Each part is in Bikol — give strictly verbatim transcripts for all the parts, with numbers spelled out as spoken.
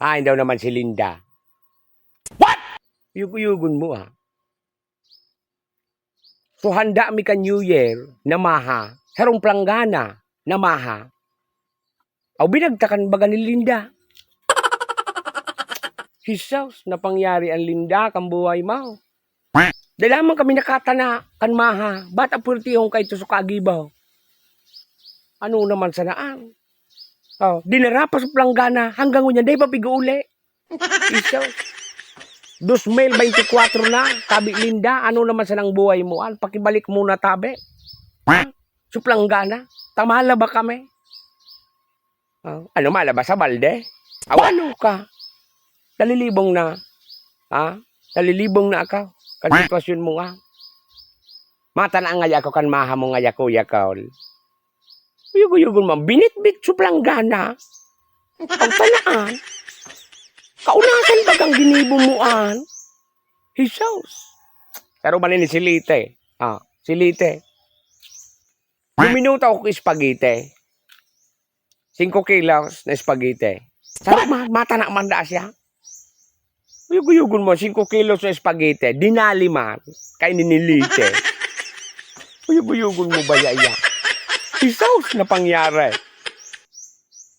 Haen daw naman si Linda. What? Uyog-uyogon mo, ah. So, handa mi kan New Year na maha, sarong planggana na maha. Aw, binagtakan baga ni Linda. Jesus, napangyari an Linda kan buhay mo. Dai lamang kami nakatana kan maha, bata puwertihon kaito sa kagibo. Ano naman sanaan? Oh, dinara pa sa planggana, hanggang ngunyan, dai pa pig-uuli. Iso. Dos mil beintikwatro na, tabi Linda, ano naman sanang buhay mo, an? Pakibalik muna, tabi. Ha? Sa planggana, tamala ba kami? Oh, ano, malaba sa balde? Aw, ano ka? Nalilibong na. Ha? Nalilibong na ako. Kan sitwasyon mo nga. Mata na ngaya ako kan maha mo ngaya, Kuya Col. Uyog-uyogon mo, binitbit sa planggana. Ang tanaan. Kaunasan bagang ginibo mo, an? Jesus. Saro man ini si Lite. Ah, si Lite. Luminuta ako spaghetti. Singko kilos na spaghetti. Saro man, mata na man da siya. Uyog-uyogon mo, singko kilos na spaghetti, dinali man, kay ninilite. Uyog-uyogon mo ba ya iya? Jesus na pangyari.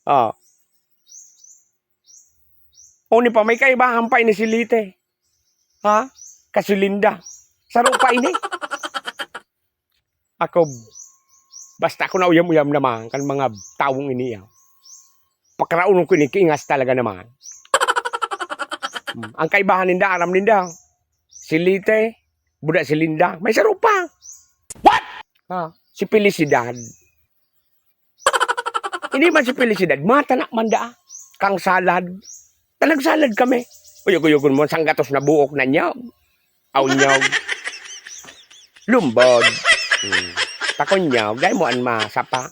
Oh. Oni pa, may kaibahan pa ini si Lite. Ha? Kasi Linda. Saro pa ini. Ako, basta ako nauyam-uyam naman kan mga tawong ini, ah. Pakaraonon ko ini, kiingas talaga naman. Hmm, ang kaibahan ninda, aram ninda. Si Lite, buda si Linda. May saro pa. What? Ha? Si Felicidad. Ini man si Felicidad, mata na man daa. Kang salad. Ta nagsalad kami. Uyog-uyogon mo, sanggatos na buok na niyog. Aw, niyog. Lumbod. Hmm. Takon niyog, dai mo an masapa.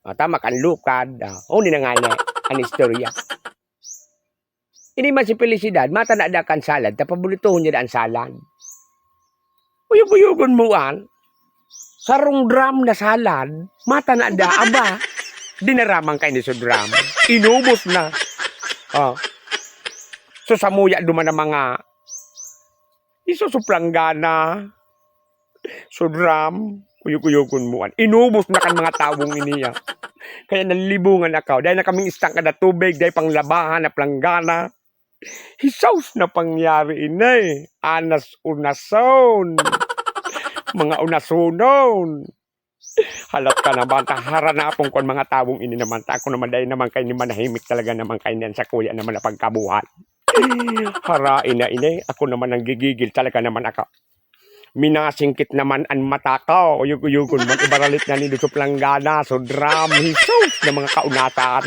O, tama kan lukad. Ah, uni na ngani an istorya. Ini man si Felicidad, mata na da kan salad, ta pabulituhon niya da an salad. Uyog-uyogon mo an, sarong drum na salad, mata na da, aba, dinaraman kaini sa drum. Inubos na. Oh. So, samuya duman ang mga iso sa planggana. Sudram, uyog-uyogon mo an. Inubos na kan mga tawong ini, ah. Kaya nalibungan ako. Dai na kaming istang kada tubig, dai panglabahan na planggana. Hisaus na pangyari ini. Anas-unason. Mga unasonon. Halat ka naman, ta haranapon ko an mga tawong ini naman, ta ako naman, dai naman kaini manahimik talaga naman kaini an sakuya naman na pagkabuhat. Harain na ini, ako naman nanggigigil talaga naman ako. Minasingkit naman an mata ko, uyog-uyogon man, ibaralit na nindo sa planggana, so drum, hisus na mga kaunasan.